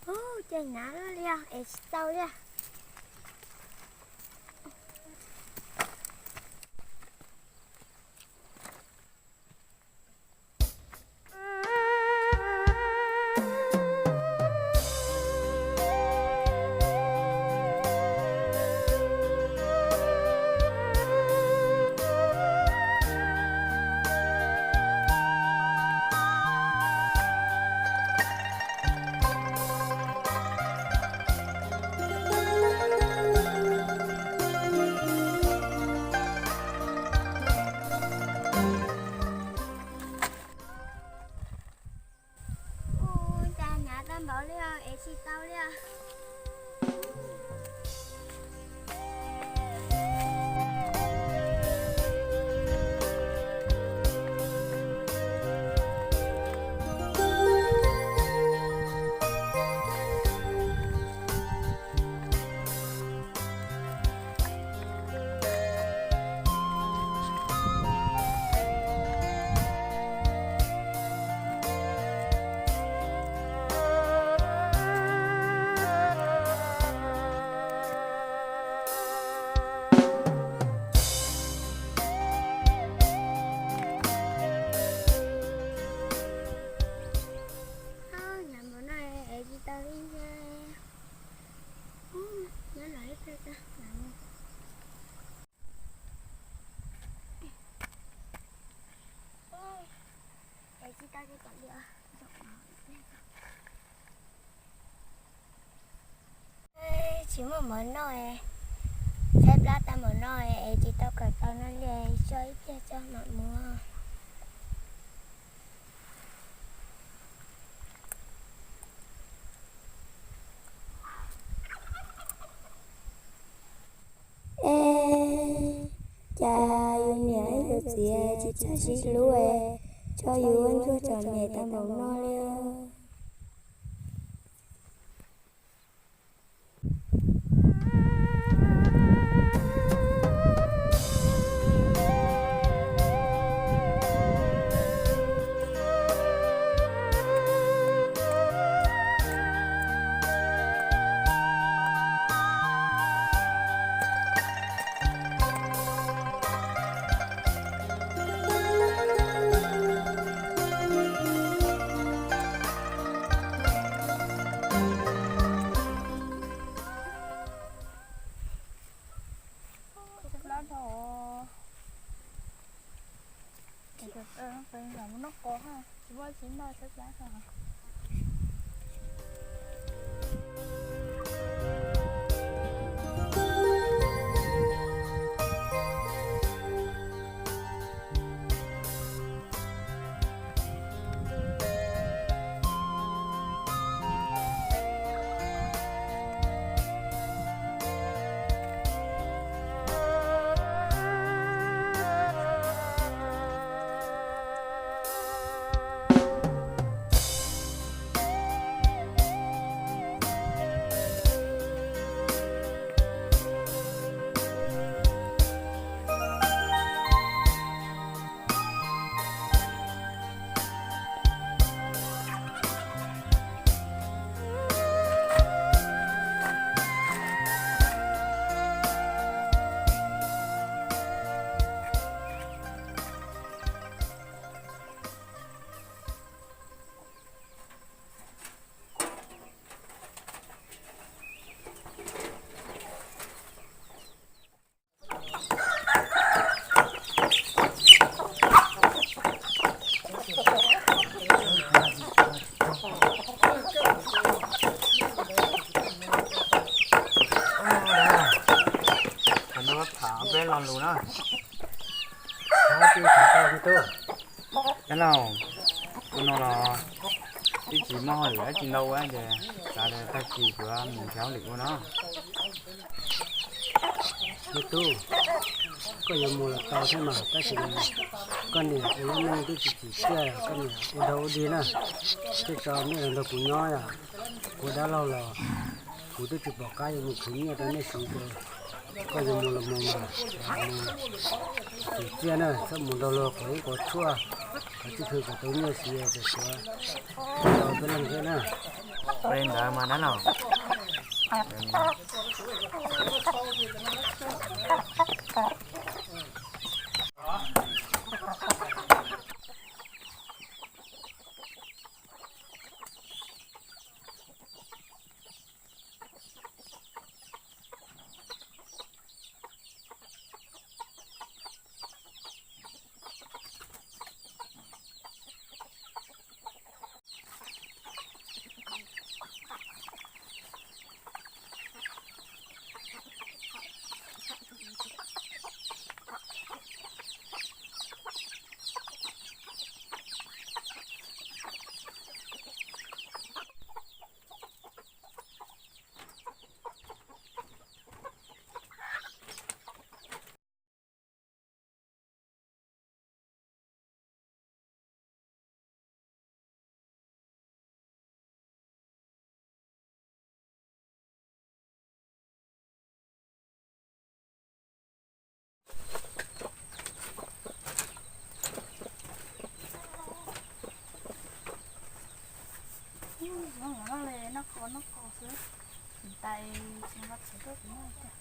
Ub, ces hnyav li os, ev tsis tau li. Ub, cas hnyav tag npaum li os, ev tsis tau li os. Hnyav npaum no ev tsis tau li ntag. Nyob los ib pliag tso. Ev tsis tau ces kav liam. Tsis muaj mov noj, tshaib plab tag npaum no, ev tsis tau kawm tau no li, tso ib pliag tso mam mus. Es, cas yus niam yus txiv tsis txawj sib hlub, tso yus ua ntsuag txom nyem tag npaum no li. Tham peb lo lus na. Tij laug, ua no los twb tsis muaj hauj lwm dab tsi ntau ua ces xav tias tag kis kuv mus nrhiav hauj lwm ua no. Me tub, koj yuav mus los tau thiab mas, tab sis koj niam ua lub neej twb tsis tsim txiaj, koj niam ua dog ua dig na, thiaj tso nej los nrog kuv nyob yom. Kuv dab laug los kuv twb tsis pom qab yuav mus khwv nyiaj rau nej siv ces koj yuav mus los mus mas, mus tsim txiaj na, txhob mus nrog luag quav yeeb quav tshuaj, qhov tsis khwv kom tau nyiaj siv ces kuv tau peb leeg thiab na. Ua li ntawd mas dab laug. Noj qos noj qos xwb, ntais tsis nqa txhuv tuaj kuv noj tiag.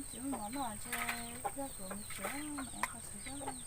Tsis muaj mov noj ces yog kuv mus tsev, mus ev qhov xwm.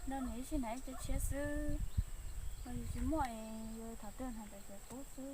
Nrog nws ib sij hnav ib co tshiab xwb, ho yus tsis muaj es yus thaum twg hnav ntawd ces pub xwb.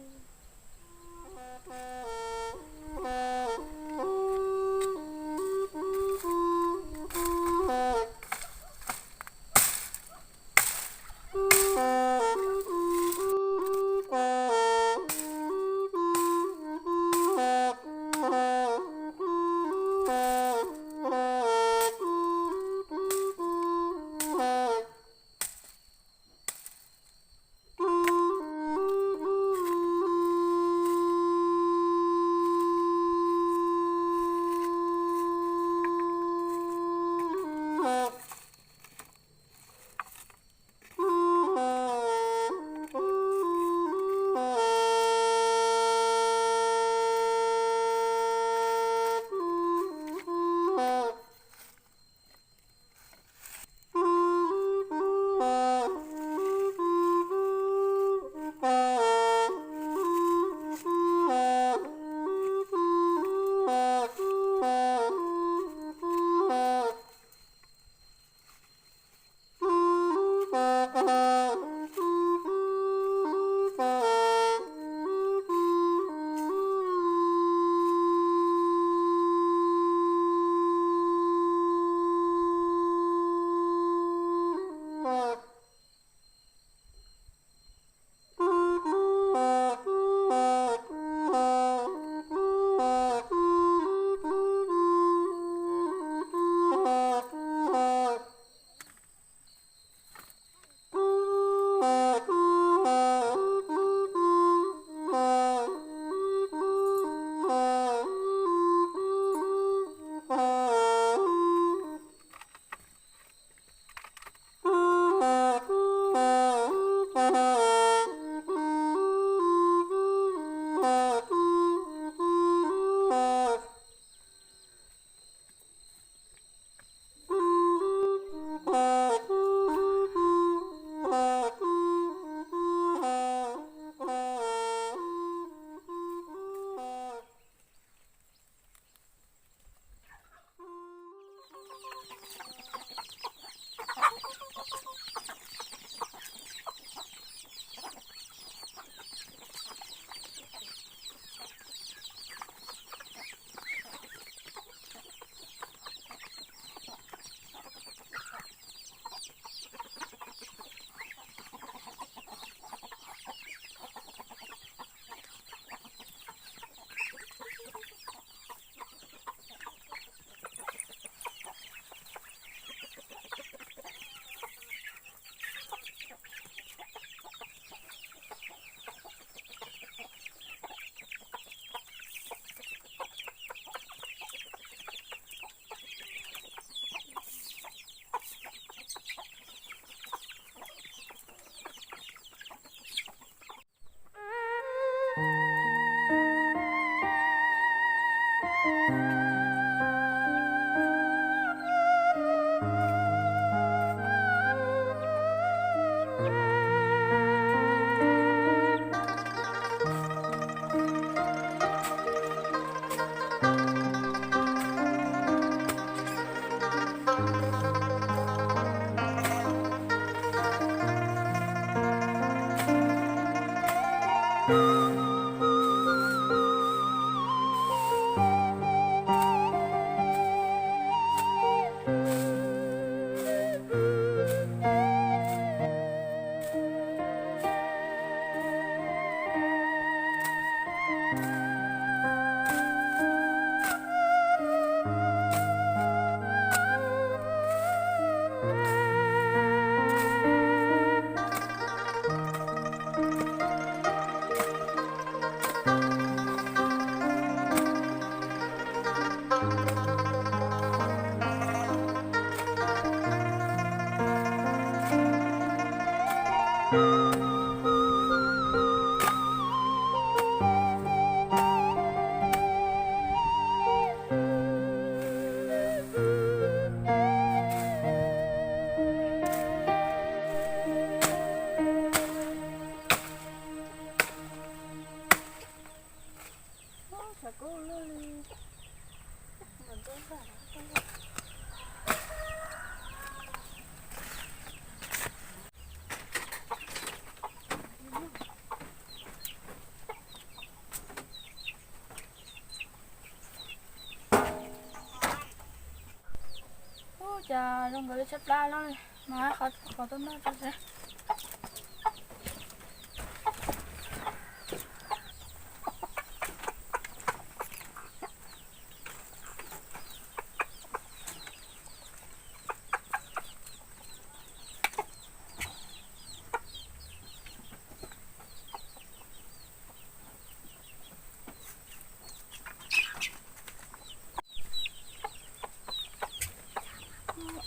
Cas zoo nkaus li tshaib plab loj li, mas hais qhov tuaj noj tso seb.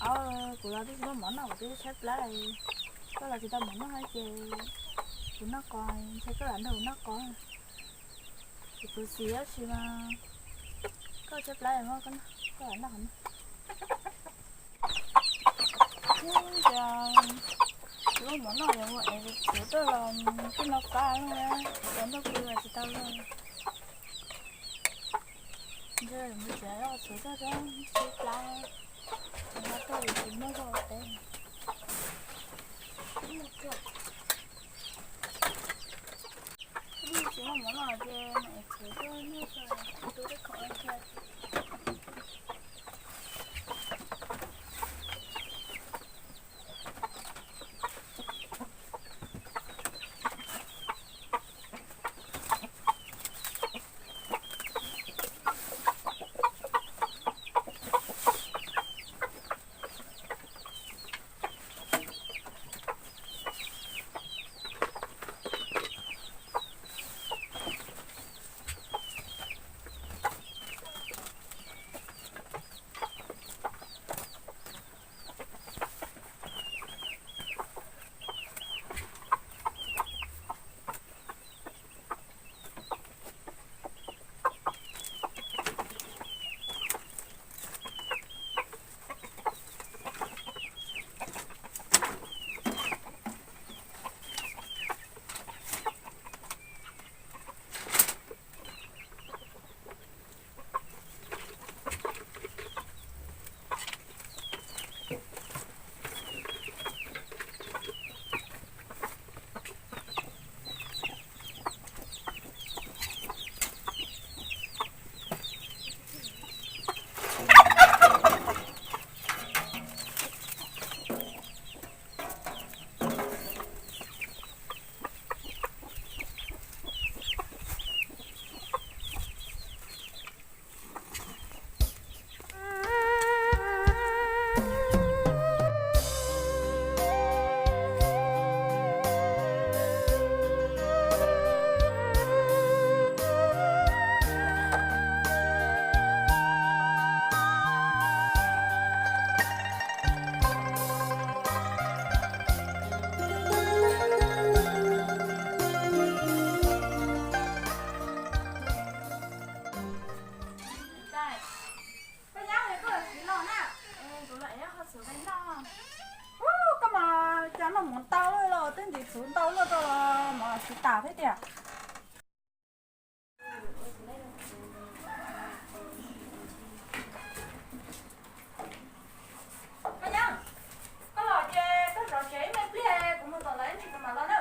Au, kuv los twb tsis muaj mov noj, kuv twb tshaib plab. Koj los tsis tau mov noj ces kuv noj qos, ntshe koj lam nrog kuv noj qos. Kuv tus xis tab sis mas koj tshaib plab, koj lam noj qhov no. Ua cas tsis muaj mov noj, yuav mus ev txhuv tuaj los twb no qab lawm, cov ntuj pw los tsis tau los. Ntshe mus tsev, txhuv tuaj tshaib plab, tuaj tsis muaj zog teb. Tsis muaj mov noj ces mam ev txhuv tuaj noj, tu tej khoom ua kiag. Koj mas cas noj mov ntau luaj los twb ntim txhuv ntau luaj rau los mov tsis tas thiab tiag. Koj Yeeb, koj los ces koj zov tsev ib me pliag, kuv mus tom lawv ib ntsis kuv mam los na.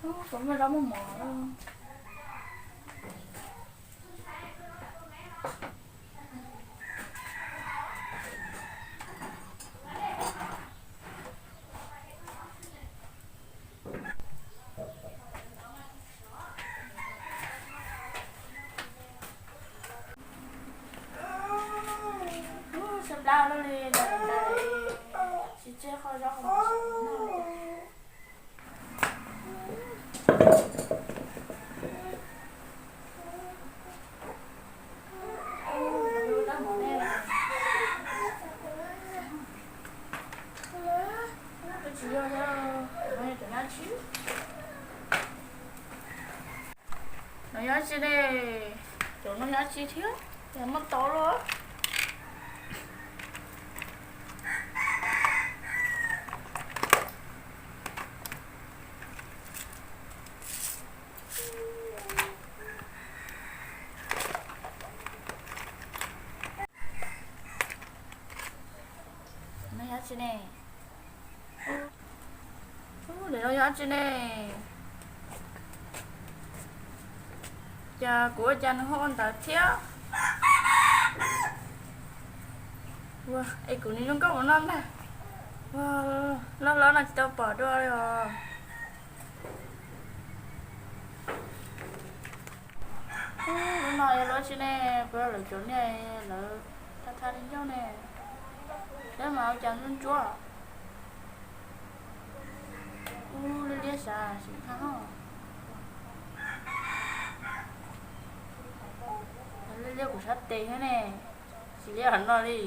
Ub, puas muaj zaub muaj mov. Ub, tshaib plab luaj li, tsis tseg qhov zaub qhov mov. Tsis yog, yog cov nyob tsib. No nyob tsib ne, cov no nyob tsib thiab, yog muaj tau luaj. No nyob tsib ne. Ub, lawv no nyob tsib ne. Cas kuv ua cas nws ho ua ntawd thiab? Es kuv nim zoo nkauj ua no ntag. Loj hlob no tsis tau pom dua li os. Lub no yog lub tsi ne? Kuv lawv cov niag lawv tha tha li ncauj ne. Lawv mas ua cas ntsuab ntsuab. Ub, liab liab sav sim thab. Liab liab kuv sab tes thiab ne, tsis liab qhov no li.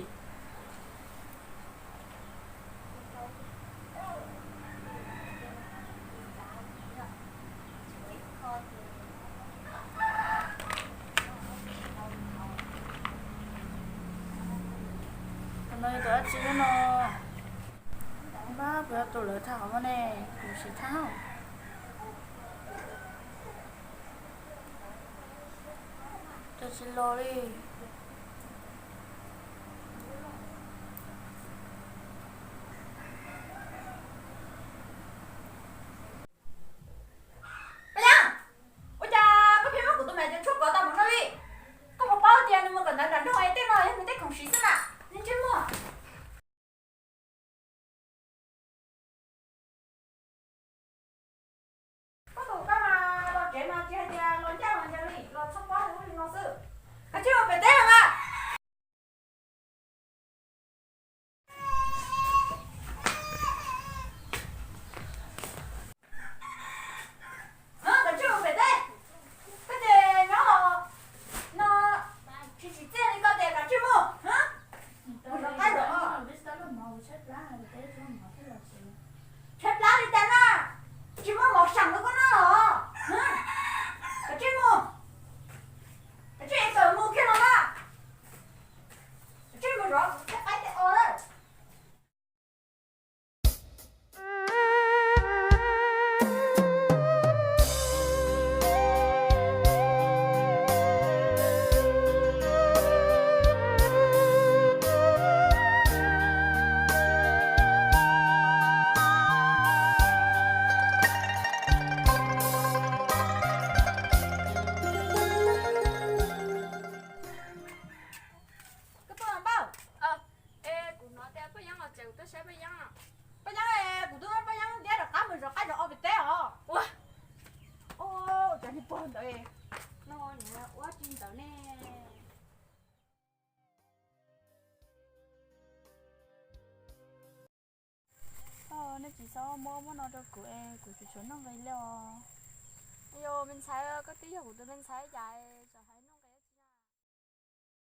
Qhov no yog tus dab tsi no? Npab, kuv yog tus lawv tham hauv no ne, kuv sim thab. Cas tsis los li? Paj Yeeb, ua cas koj pheej muab kuv tus me nyuam tshuaj kov tau mus no li? Koj puas paub tias nws mus kawm ntawv nram nroog es tej no yog nws tej khoom siv xwb na, ntsej muag. Koj tus koj mas los tsev mas tsis hais tias los ncaj los ncaws li, los txhoj pob li no xwb. Kav tsij mus pem teb los mas. Kav tsij mus pem teb. Koj ces nyob no tsis tsim txiaj li koj ces kav tsij mus. Mus zov qaib los. Tshaib plab li cas na, tsis muaj mov seem rau koj noj los? Kav tsij mus, kav tsij es tawm mus kiag los na. Kav tsij mus zov tej qaib tej os lawm. Koj tuaj los npawg? Es kuv hnov tias Paj Yeeb los ces kuv tuaj saib Paj Yeeb. Paj Yeeb, kuv twb muab Paj Yeeb ntiab rov qab mus zov qaib zov os pem teb os. Ua, ua cas niag pog ntawd no ua tsi ntawd ne? Nej tsis txhob muab muab no rau kuv es kuv tsis tshua noj nqi li os. Yog me ntxhais, koj twb yog kuv tus me ntxhais cas tseem hais